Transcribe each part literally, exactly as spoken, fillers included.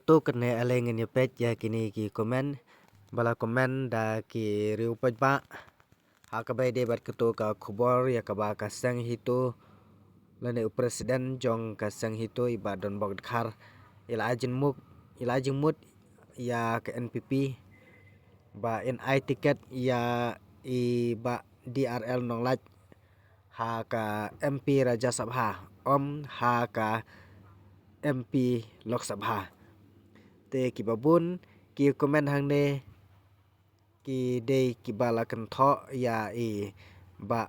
To kane ale ngin ïa peit ïa kine ki comment ba la comment da ki riew paidbah. Ha kaba ïadei bad kato ka khubor ïa kaba ka seng HITO lane u president jong ka seng HITO i Bah Donbok Dkhar i la ai jingmut, i la ai jingmut ïa ka NPP ba in ai tiket ïa i Bah DRL Nonglait ha ka MP Rajya Sabha, ym ha ka MP Lok Sabha. Te kiba bun ki comment hangne ki dei kiba la kynthoh ïa i Bah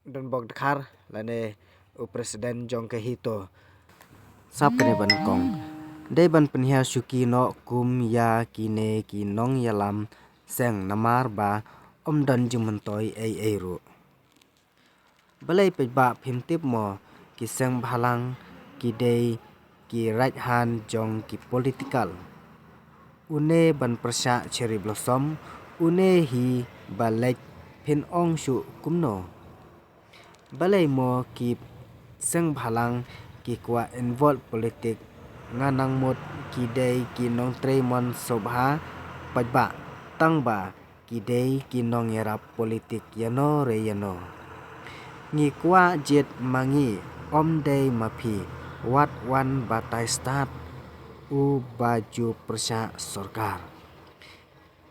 Donbok Dkhar lane u president jong ka HITO. Sap kane ba nyngkong, dei ban pynhiar shuki noh kum ïa kine ki nongïalam seng namar ba ym don jingmyntoi ei ei ruh. Balei paidbah phim tip mo, ki seng bhalang ki dei ki right hand jong ki political. Une ban pyrshah Cherry Blossom, une hi ba leit, phin ong shuh kumno? Balei mo ki seng bhalang ki kwah involve politik? Nga nang mut ki dei ki nongtrei mon sngewbha paidbah, tang ba ki dei ki nongïarap politik ïano re ïano. Ngi kwah jied ma ngi, ym dei ma phi, wat wan batai stad u ba ju pyrshah sorkar.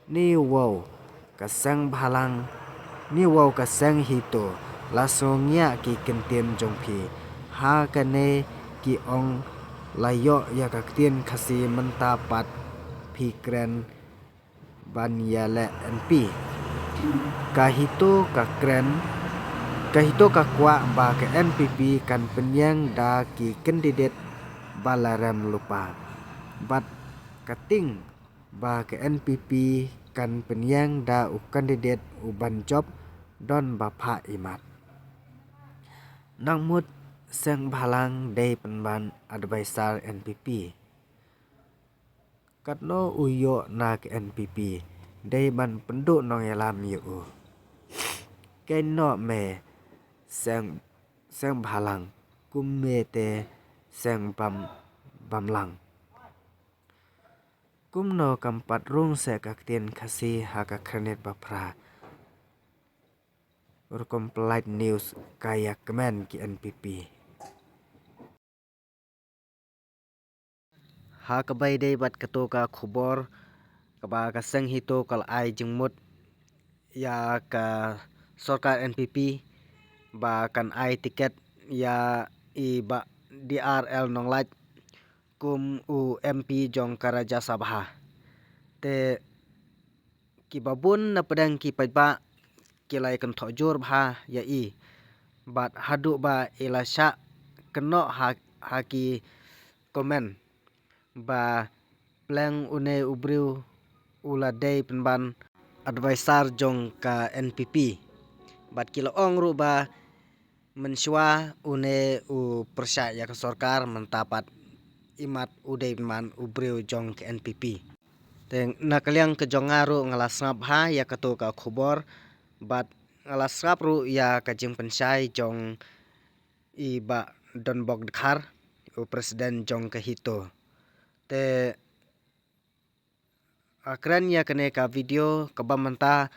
Ni wow ka seng bhalang, ni wow ka seng HITO la sngew ngiah ki kyntien jong phi. Ha kane ki ong la ïoh ïa ka ktien Khasi, mynta pat phi kren ban ïaleh MP. Ka HITO ka kren, ka HITO ka kwah ba ka NPP kan pynïeng da ki candidate ba la rem lypa. Bad ka tieng ba ka NPP kan pynïeng da u candidate u ban jop, don ba phah imat. Nang mut seng bhalang dei pynban advisor NPP. Katno u ïoh na ka NPP, dei ban pynduh nongïalam ïa u. Kynnoh me seng, seng bhalang, kum me te seng bam, bamlang. Kumno kam pat rung seh ka ktien Khasi ha ka khyrnit ba phra. Rukom Polite News ka ïa kmen ki NPP. Ha kaba ïadei bad kato ka khubor kaba ka seng HITO ka la ai jingmut ïa ka sorkar NPP ba kan ai tiket ïa i Bah DRL Nonglait kum u MP jong ka Rajya Sabha. Te kiba bun na pdeng ki paidbah ki la ïa kynthoh jur bha ïa i. Bad haduh ba i la shah kynnoh ha, ha ki comment ba pleng une u briew u la dei pynban advisor jong ka NPP. Bad ki la ong ruh ba mynshuwa une u pyrshah ïa ka sorkar, mynta pat imat u dei pynban u briew jong ka NPP. Te na ka liang ka jong nga ruh nga la sngap bha ïa kato ka khubor, bad nga la sngap ruh ïa ka jingpynshai jong i Bah Donbok Dkhar, u president jong ka HITO. Te, ah, kren ïa kane ka video kaba mynta,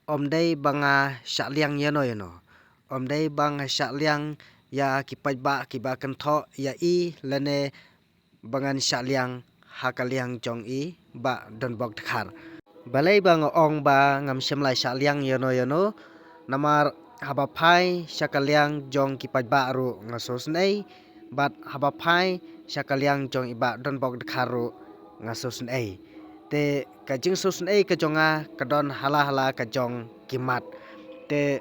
ym dei ba nga shah liang ïano ïano. Ym dei ba nga shah liang ïa ki paidbah kiba kynthoh ïa i lane ba ngan shah liang ha ka liang jong i Bah Donbok Dkhar. Balei ba nga ong ba ngam shym la shah liang ïano ïano, namar haba phai sha ka liang jong ki paidbah ruh nga sngewsynei, bad haba phai sha ka liang jong i Bah Donbok Dkhar ruh nga sngewsynei. Te ka jingsngewsynei ka jong nga ka don hala hala ka jong ki mat. Te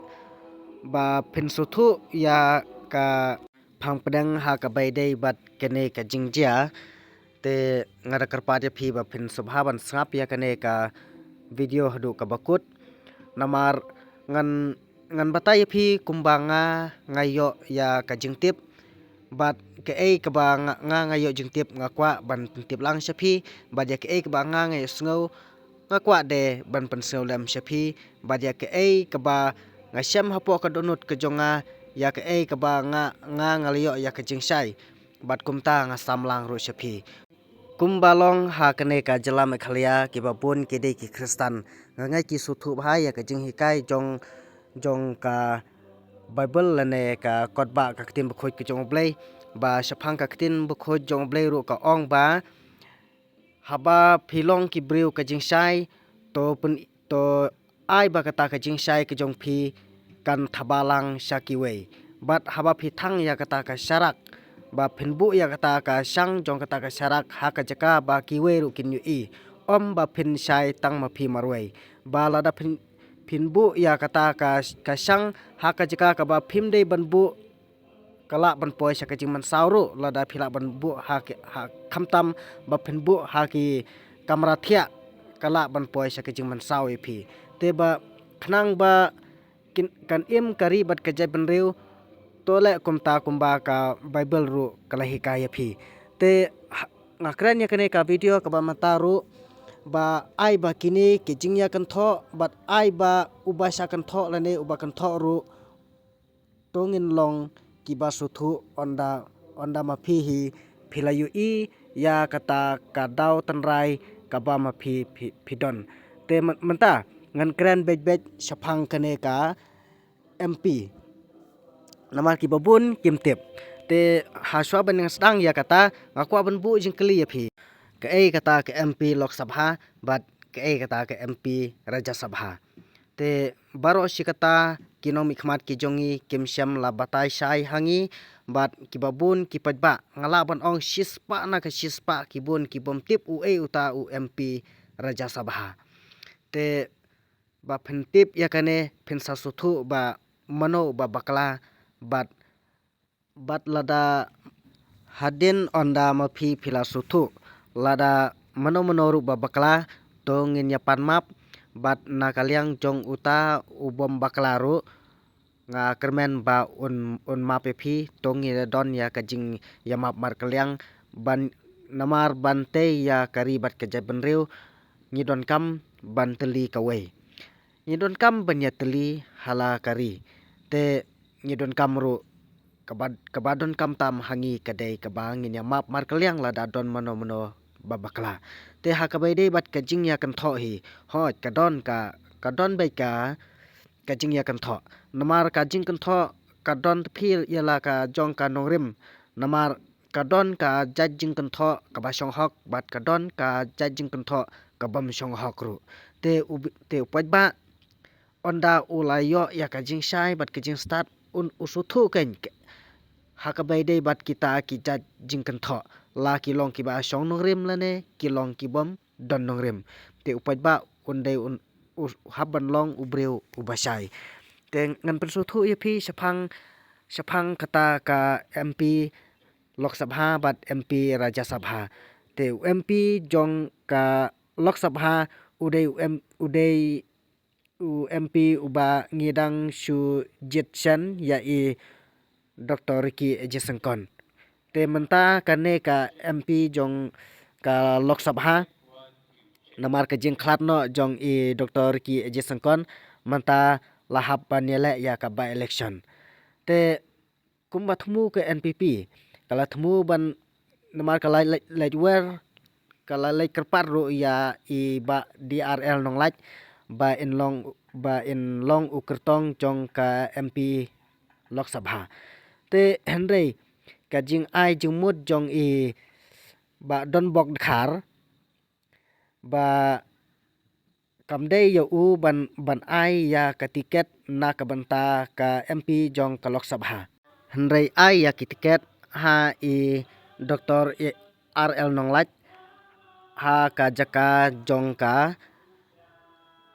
ba phin sngewthuh ïa ka phang pdeng ha kaba ïadei bad kane ka jingjia. Te nga da kyrpad ïa phi ba phin sngewbha ban sngap ïa kane ka video haduh kaba kut. Namar ngan, ngan batai ïa phi kumba nga, nga ïoh ïa ka jingtip. Bad kaei kaba nga, nga, nga ïoh jingtip nga kwah ban pyntip lang sha phi. Bad ïa kaei kaba nga, nga ïohsngew nga kwah de ban pynsngew lem sha phi, bad ïa kaei kaba nga shem hapoh ka dohnud ka jong nga, ïa kaei kaba nga, nga, nga la ïoh ïa ka jingshai, bad kumta nga sam lang ruh sha phi. Kumba long ha kane ka jylla Meghalaya kiba bun ki dei ki Khristan. Nga ngeit ki sngewthuh bha ïa ka jinghikai jong jong ka Bible lane ka kot ba ka ktien bakhuid ka jong U Blei, ba shaphang ka ktien bakhuid jong U Blei ruh ka ong ba haba phi long ki briew ka jingshai, to pyn to ai ba kata ka jingshai ka jong phi kan thaba lang sha kiwei. Bad haba phi thang ïa kata ka sharak, ba phin buh ïa kata ka shang jong kata ka sharak ha ka jaka ba kiwei ruh kin ïohi. Ym ba phin shai tang ma phi marwei. Ba lada phin phin buh ïa kata ka ka shang ha ka jaka kaba phim dei ban buh, ka lah ban poi sha ka jingmynsaw ruh. Lada phi lah ban buh ha ki, ha khamtam ba phin buh ha ki kamra thiah, ka lah ban poi sha ka jingmynsaw ïa phi. Te ba khnang ba kin kan im ka ri bad ka jaitbynriew, to leh kumta kumba ka Bible ruh ka la hikai ïa phi. Te ha, nga kren ïa kane ka video kaba mynta ruh ba ai ba kine ki jingïakynthoh bad ai ba uba shah kynthoh lane uba kynthoh ruh to ngin long kiba sngewthuh. Ynda ynda ma phi hi phi la ïohi ïa kata ka daw tynrai kaba ma phi phi, phi don. Te myn- mynta ngan kren beit beit shaphang kane ka M P. Namar kiba bun kim tip. Te ha shuwa ban nga sdang ïa kata, nga kwah ban buh jingkylli ïa phi. Kaei kata ka M P Lok Sabha bad kaei kata ka M P Rajya Sabha? Te baroh shi katta ki nongmihkhmat ki jong ngi kim shym la batai shai ha ngi, bad kiba bun ki paidbah, nga lah ban ong shispah na ka shispah ki bun ki bym tip uei uta u M P Rajya Sabha. Te ba phin tip ïa kane phin sa sngewthuh ba mano ba bakla, bad bad lada hadien ynda ma phi phi la sngewthuh lada mano mano ruh ba bakla, to ngin ïa pan map. Bad na ka liang jong uta u bym bakla ruh, nga kyrmen ba un un map ïa phi. To ngin ïa don ïa ka jingïamap markylliang ban namar ban tei ïa ka ri bad ka jaitbynriew. Ngi donkam ban tylli kawei, ngi donkam ban ïatylli ha la ka ri. Te ngi donkam ruh kaba, kaba donkam tam ha ngi ka dei kaba ngin ïamap markylliang lada don mano mano ba bakla. Te ha kaba ïadei bad ka jingïakynthoh hi, hooid ka don ka, ka don beit ka, ka jingïakynthoh. Namar ka jingkynthoh ka don tphi ïa la ka jong ka nongrim. Namar ka don ka jait jingkynthoh kaba shong hok bad ka don ka jait jingkynthoh ka bym shong hok ruh. Te u, te u paidbah ynda u la ïoh ïa ka jingshai bad ka jingstad, un u sngewthuh kein ha kaba ïadei bad kita ki jait jingkynthoh, la ki long kiba shong nongrim lane ki long ki bym don nongrim. Te u paidbah un dei un u hap ban long u briew uba shai. Te ngan pynsngewthuh ïa phi shaphang, shaphang kata ka M P Lok Sabha bad M P Rajya Sabha. Te u M P jong ka Lok Sabha u dei u M, u dei u M P uba ngi dang shu jied shen ïa i Doctor Ricky A J Syngkon. Te mynta kane ka M P jong ka Lok Sabha, namar ka jingkhlad noh jong i Doctor Ricky A J Syngkon, mynta la hap ban ïaleh ïa ka by election. Te kumba thmu ka N P P, ka la thmu ban, namar ka la leit, leit wer, ka la leit kyrpad ruh ïa i Bah D R L Nonglait ba in long, ba in long u kyrtong jong ka M P Lok Sabha. Te hynrei ka jingai jingmut jong i Bah Donbok Dkhar ba kam dei ïa u ban, ban ai ïa ka tiket na ka bynta ka M P jong ka Lok Sabha. Hynrei ai ïa ki tiket ha i Doctor R L Nonglait ha ka jaka jong ka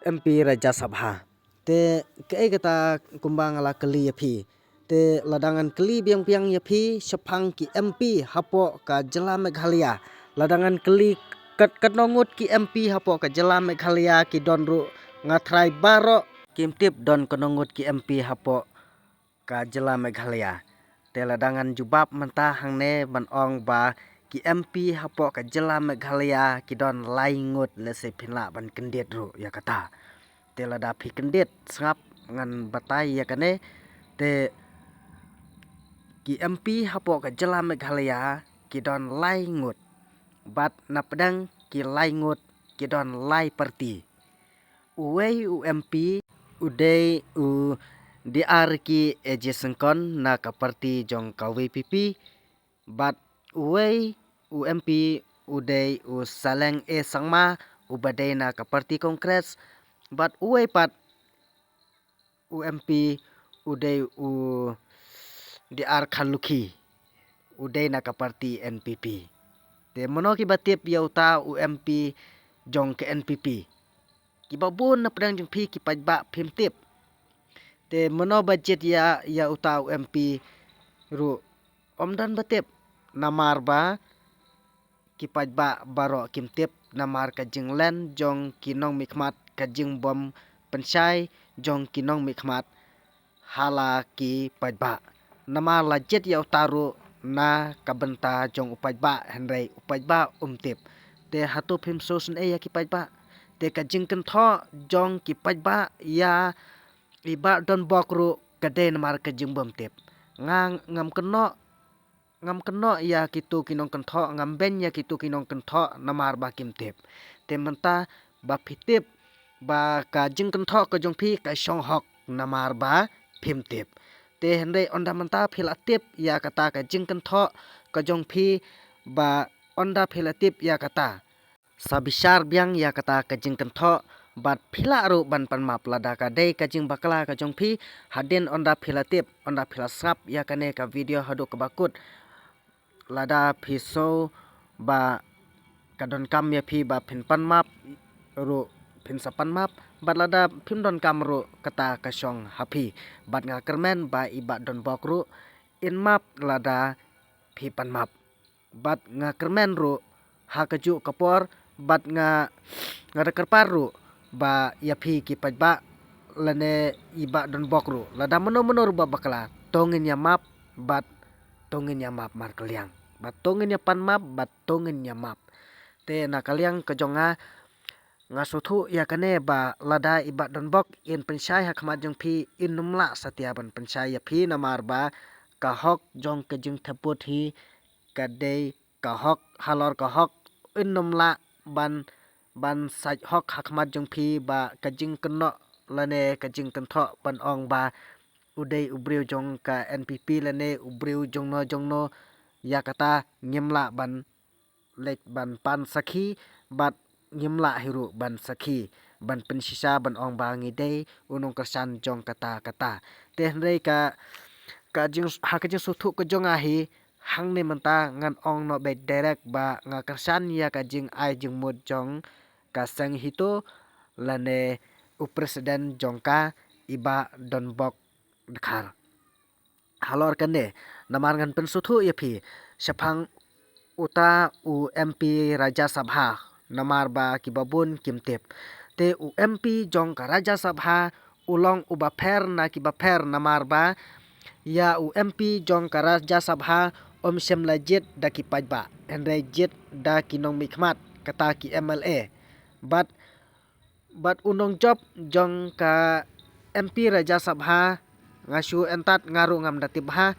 M P Rajya Sabha. Te kaei kata kumba nga la kylli ïa phi. Te lada ngan kylli biang biang ïa phi shaphang ki M P hapoh ka jylla Meghalaya. Lada ngan kylli kat, katno ngut ki M P hapoh ka jylla Meghalaya ki don ruh, nga tharai baroh kim tip don katno ngut ki M P hapoh ka jylla Meghalaya. Te lada ngan jubab mynta hangne ban ong ba ki M P hapoh ka jylla Meghalaya ki don lai ngut, lehse phin lah ban kyndit ruh ïa kata. Te lada phi kyndit sngap ngan batai ïa kane. Te ki M P hapoh ka jylla Meghalaya ki don lai ngut. Bad na pdeng ki lai ngut ki don lai parti. Uwei u M P u dei u D R K A J Syngkon na ka parti jong ka V P P. Bad uwei u M P u dei u Saleng A Sangma uba dei na ka parti Congress. Bad uwei pat u M P u dei u D R Kharlukhi u dei na ka parti N P P. Te mano kiba tip ïa uta u M P jong ka N P P? Kiba bun na pdeng jong phi ki paidbah phim tip. Te mano ba jied ïa ïa uta u M P ruh ym don ba tip. Namar ba ki paidbah baroh kim tip namar ka jinglen jong ki nongmihkhmat, ka jingbym pynshai jong ki nongmihkhmat ha la ki paidbah. Namar la jied ïa uta ruh na ka bynta jong u paidbah, hynrei u paidbah um tip. Te hato phim sngewsynei ïa ki paidbah? Te ka jingkynthoh jong ki paidbah ïa i Bah Donbok ruh ka dei namar ka jingbym tip. Nga ngam kynnoh, ngam kynnoh ïa kitu ki nongkynthoh, ngam beiñ ïa kitu ki nongkynthoh namar ba kim tip. Te mynta ba phi tip ba ka jingkynthoh ka jong phi ka shong hok namar ba phim tip. Te hynrei ynda mynta phi la tip ïa kata ka jingkynthoh ka jong phi, ba ynda phi la tip ïa kata, sa bishar biang ïa kata ka jingkynthoh bad phi lah ruh ban pan map. Lada ka dei ka jingbakla ka jong phi, hadien ynda phi la tip, ynda phi la sngap ïa kane ka video haduh kaba kut, lada phi sngew ba ka donkam ïa phi ba phin pan map ruh phin sa pan map, bad lada phim donkam ruh kata ka shong ha phi. Bad nga kyrmen ba i Bah Donbok ruh in map lada phi pan map. Bad nga kyrmen ruh ha kajuh ka por, bad nga, nga da kyrpad ruh ba ïa phi ki paidbah lane i Bah Donbok ruh, lada mano mano ruh ba bakla, to ngin ïa map, bad to ngin ïa map markylliang, bad to ngin ïa pan map, bad to ngin ïa map. Te na ka liang ka jong nga, nga sngewthuh ïa kane ba lada i Bah Donbok in pynshai ha khmat jong phi, in ym lah satia ban pynshai ïa phi namar ba ka hok jong ka jingthep vote hi ka dei ka hok, halor ka hok, in ym lah ban, ban sait hok ha khmat jong phi ba ka jingkynnoh lane ka jingkynthoh ban ong ba u dei u briew jong ka N P P lane u briew jongno jongno. Ïa kata ngim lah ban leit ban pan sakhi, bad ngim lah hi ruh ban sakhi, ban pynshisha ban ong ba ngi dei u nongkyrshan jong kata kata. Te hynrei ka, ka jing, ha ka jingsngewthuh ka jong nga hi, hangne mynta ngan ong noh beit direct ba nga kyrshan ïa ka jingai jingmut jong ka seng HITO lane u president jong ka, i Bah Donbok Dkhar. Halor kane, namar ngan pynsngewthuh ïa phi shaphang uta u M P Rajya Sabha, namar ba kiba bun kim tip. Te u M P jong ka Rajya Sabha u long uba pher na kiba pher, namar ba ïa u M P jong ka Rajya Sabha ym shym la jied da ki paidbah, hynrei jied da ki nongmihkhmat, kata ki M L A. Bad, bad u nongjop jong ka M P Rajya Sabha, nga shu entat, nga ruh ngam da tip bha.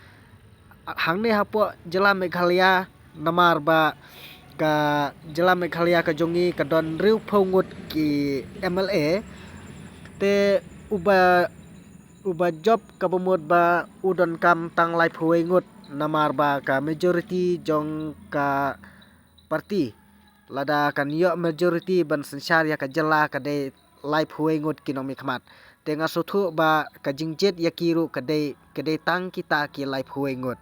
Hangne hapoh jylla Meghalaya, namar ba ka jylla Meghalaya ka jong ngi ka don hynriewphew ngut ki M L A. Te uba, uba jop kaba mut ba u donkam tang laiphew wei ngut, namar ba ka majority jong ka party, lada kan ïoh majority ban synshar ïa ka jylla, ka dei laiphew wei ngut ki nongmihkhmat. Te nga sngewthuh ba ka jingjied ïa ki ruh ka dei, ka dei tang kita ki laiphew wei ngut,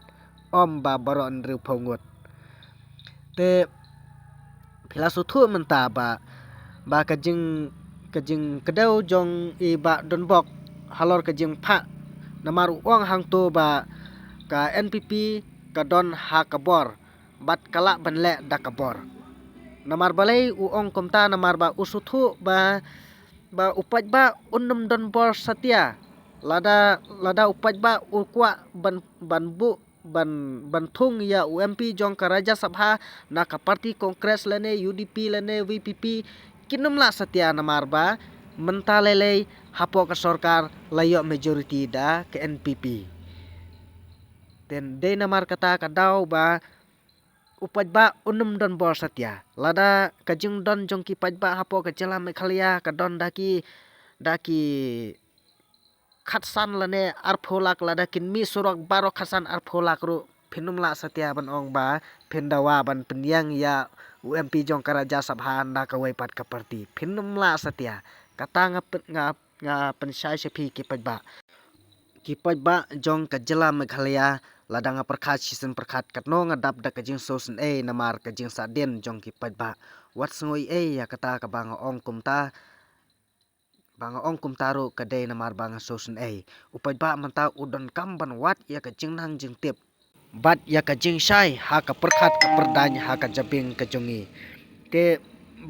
ym ba baroh hynriewphew ngut. Te phi la sngewthuh mynta ba, ba ka jing, ka jingkdew jong i Bah Donbok halor ka jingphah, namar u ong hangto ba ka N P P ka don ha ka bor, bad ka lah ban leh da ka bor. Namar balei u ong kumta? Namar ba u sngewthuh ba, ba u paidbah un ym don bor satia. Lada, lada u paidbah u kwah ban, ban buh, ban, ban thung ïa u M P jong ka Rajya Sabha na ka party Congress lane U D P lane V P P, kin ym lah satia, namar ba mynta lei lei hapoh ka sorkar la ïoh majority da ka N P P. Te dei namar kata ka daw ba u paidbah un ym don bor satia. Lada ka jingdon jong ki paidbah hapoh ka jylla Meghalaya ka don da ki, da ki khatsan lane arphew lak, lada kin mih surok baroh khatsan arphew lak ruh, phin ym lah satia ban ong ba phin dawa ban pynïeng ïa u M P jong ka Rajya Sabha na kawei pat ka party. Phin ym lah satia. Kata nga pyn-, nga, nga pynshai sha phi ki paidbah. Ki paidbah jong ka jylla Meghalaya, lada nga pyrkhat shisien pyrkhat katno nga dap da ka jingsngewsynei namar ka jingsahdien jong ki paidbah. Wat sngew ei ei ïa kata kaba nga ong kumta, ba nga ong kumta ruh ka dei namar ba nga sngewsynei. U paidbah mynta u donkam ban wad ïa ka jingnang jingtip bad ïa ka jingshai ha ka pyrkhat ka pyrdaiñ ha ka jabieng ka jong ngi. Te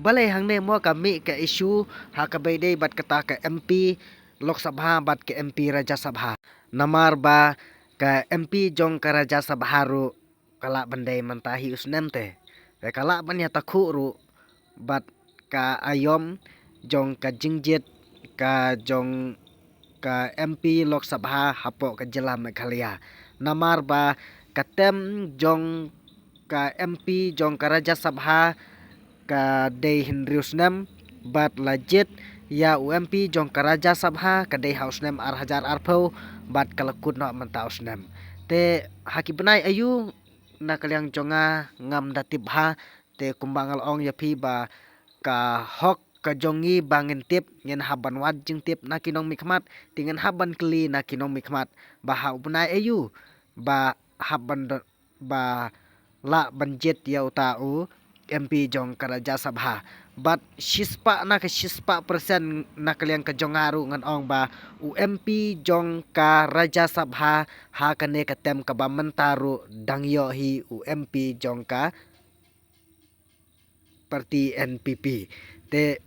balei hangne mo ka mih ka issue ha kaba ïadei bad kata ka M P Lok Sabha bad ka M P Rajya Sabha. Namar ba ka M P jong ka Rajya Sabha ruh ka lah ban dei mynta hi u snem te. Te ka lah ban ïatakhuh ruh bad ka aïom jong ka jingjied ka jong ka M P Lok Sabha hapoh ka jylla Meghalaya. Namar ba ka term jong ka M P jong ka Rajya Sabha ka dei hynriew snem, bad la jied ïa u M P jong ka Rajya Sabha ka dei ha u snem ar hajar arphew, bad ka la kut noh mynta u snem. Te ha ki bnai aïu na ka liang jong nga ngam da tip bha, te kumba nga la ong ïa phi ba ka hok ka jong ngi ba ngin tip, ngin hap ban wad jingtip na ki nongmihkhmat, te ngin hap ban kylli na ki nongmihkhmat ba ha u bnai aïu ba hap ban do-, ba lah ban jied ïa uta u M P jong ka Rajya Sabha. Bad shispah na ka shispah percent na ka liang ka jong nga ruh ngan ong ba u M P jong ka Rajya Sabha ha kane ka term kaba mynta ruh dang ïoh hi u M P jong ka party N P P. Te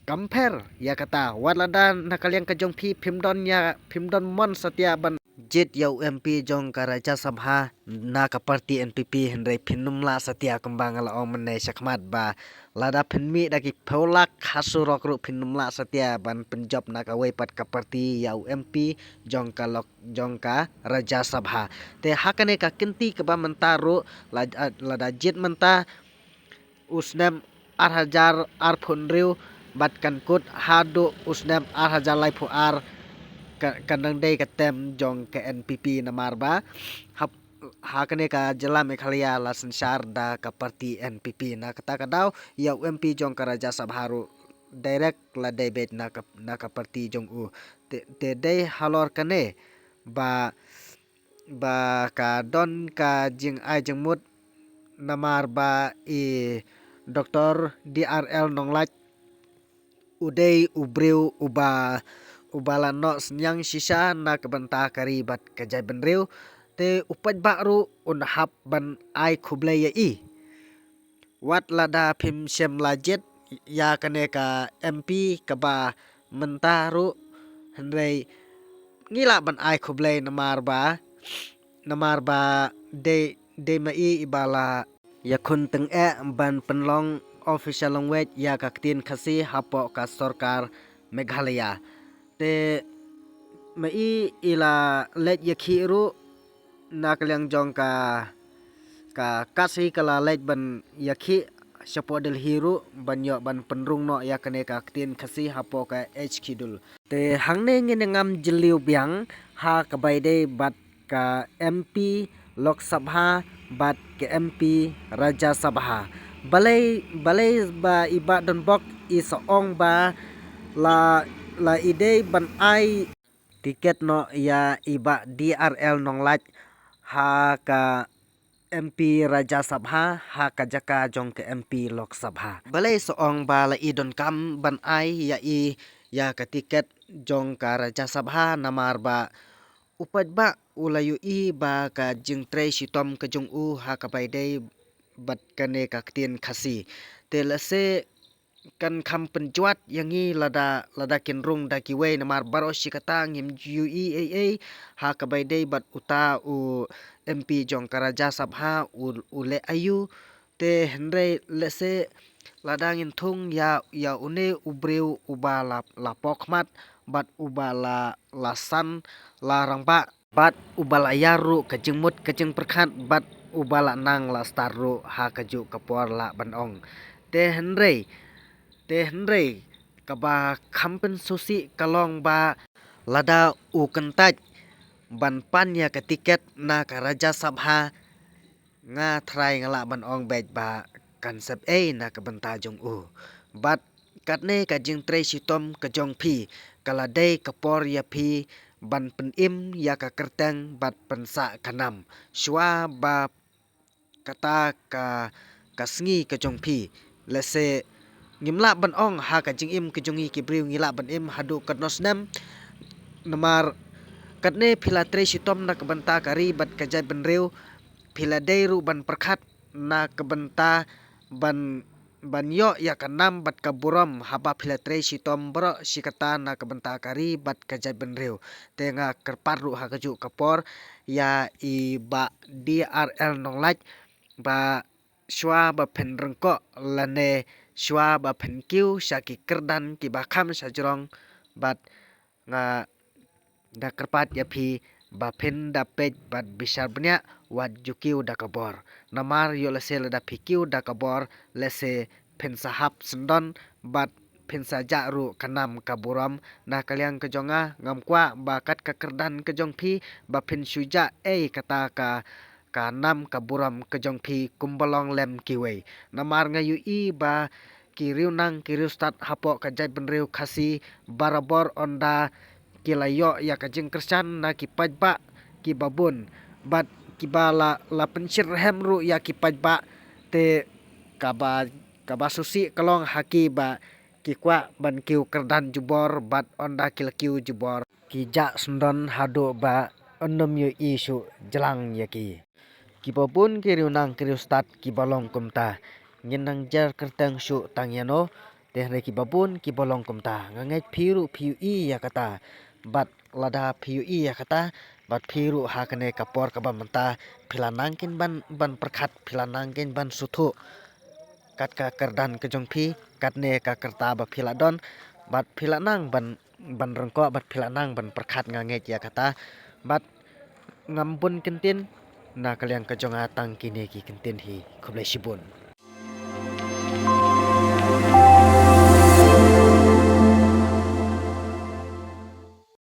compare ïa kata, wat lada na ka liang ka jong phi phim don ïa, phim don mon satia ban jied ïa u M P jong ka Rajya Sabha na ka party N P P, hynrei phin ym lah satia kumba nga la ong mynne shakhmat ba lada phin mih da ki phew lak ha surok ruh phin ym lah satia ban pynjop na kawei pat ka party ïa u M P jong ka lok, jong ka Rajya Sabha. Te ha kane ka kynti kaba mynta ruh la, lada jied mynta u snem ar hajar arphew hynriew bad kan kut haduh u snem ar hajar laiphew ar ka, kan dang dei ka term jong ka N P P namar ba hap, ha kane ka jylla Meghalaya la synshar da ka party N P P. Na kata ka daw ïa u M P jong ka Rajya Sabha ruh direct la dei beit na ka, na ka party jong u. Te, te dei halor kane ba, ba ka don ka jingai jingmut namar ba i Doktor D R L Nonglait u dei u briew uba, uba la noh synñiang shisha na ka bynta ka ri bad ka jaitbynriew. Te u paidbah ruh un hap ban ai khublei ïa i. Wat lada phim shym la jied ïa kane ka M P kaba mynta ruh, hynrei ngi lah ban ai khublei namar ba, namar ba dei, dei ma i iba la ïakhun tyngeh ban pynlong official language ïa ka ktien Khasi hapoh ka sorkar Meghalaya. Te ma i i la leit ïakhih ruh na ka liang jong ka, ka Khasi ka la leit ban ïakhih shapoh Delhi ruh ban ïoh ban pynrung noh ïa kane ka ktien Khasi hapoh ka H K Dul. Te hangne ngin ngam jylliew biang ha kaba ïadei bad ka M P Lok Sabha bad ka M P Rajya Sabha. Balei, balei ba i Bah Donbok i sa ong ba la, la i dei ban ai tiket noh ïa i Bah D R L Nonglait ha ka M P Rajya Sabha ha ka jaka jong ka M P Lok Sabha. Balei sa ong ba la i donkam ban ai ïa i ïa ka tiket jong ka Rajya Sabha namar ba u paidbah u la ïohi ba ka jingtrei shitom ka jong u ha kaba ïadei bad kane ka ktien Khasi. Te lehse kan kham pynjwat ïa ngi lada, lada kin rung da kiwei namar baroh shi katta ngim ju ïohi ei ei ha kaba ïadei bad uta u M P jong ka Rajya Sabha u, u leh aïu. Te hynrei lehse lada ngin thung ïa, ïa une u briew uba la, la pok khmat bad uba la, la san la rangbah Bad uba la ïar ruh ka jingmut ka jingpyrkhat, bad uba la nang la stad ruh ha kajuh ka por lah ban ong. Te hynrei, te hynrei, kaba kham pynsngewsih ka long ba lada u kyntait ban pan ïa ka tiket na ka Rajya Sabha, nga trai nga lah ban ong beit ba kan sep ei na ka bynta jong u. Bad katne ka jingtrei shitom ka jong phi, ka la dei ka por ïa phi ban pynim ïa ka kyrteng bad pynsah ka nam. Shuwa ba kata ka, ka sngi ka jong phi. Lehse ngim lah ban ong ha ka jingim ka jong ngi ki briew ngi lah ban im haduh katno snem. Namar katne phi la trei shitom na ka bynta ka ri bad ka jaitbynriew, phi la dei ruh ban pyrkhat na ka bynta ban, ban ïoh ïa ka nam bad ka burom haba phi la trei shitom baroh shi katta na ka bynta ka ri bad ka jaitbynriew. Te nga kyrpad ruh ha kajuh ka por ïa i Bah D R L Nonglait ba shuwa ba phin ryngkoh lane shuwa ba phin kiew sha ki kyrdan kiba kham shajrong, bad nga da kyrpad ïa phi ba phin da peit bad bishar bniah wat ju kiew da ka bor. Namar ïoh lehse lada phi kiew da ka bor, lehse phin sa hap syndon bad phin sa jah ruh ka nam ka burom. Na ka liang ka jong nga, ngam kwah ba kat ka kyrdan ka jong phi ba phin shu jah ei kata ka, ka nam ka burom ka jong phi kumba long lem kiwei. Namar nga ïohi ba ki riew nang ki riew stad hapoh ka jaitbynriew Khasi barabor ynda ki la ïoh ïa ka jingkyrshan na ki paidbah kiba bun, bad kiba la, la pynshit rhem ruh ïa ki paidbah. Te kaba, kaba sngewsih ka long ha ki ba ki kwah ban kiew kyrdan jubor, bad ynda ki la kiew jubor ki jah syndon haduh ba ym ïohi shuh jlang ïa ki. Kiba bun ki riew nang ki riew stad kiba long kumta. Ngin nang jer kyrteng shuh tang ïano, te hynrei kiba bun kiba long kumta. Nga ngeit phi ruh phi ïohi ïa kata. Bad lada phi ïohi ïa kata, bad phi ruh ha kane ka por kaba mynta phi la nang kein ban, ban pyrkhat, phi la nang kein ban sngewthuh kat ka kyrdan ka jong phi, katne ka kyrta ba phi la don, bad phi la nang ban, ban ryngkoh, bad phi la nang ban pyrkhat, nga ngeit ïa kata. Bad ngam bun kyntien, na ka liang ka jong nga tang kine ki kyntien hi. Khublei shibun.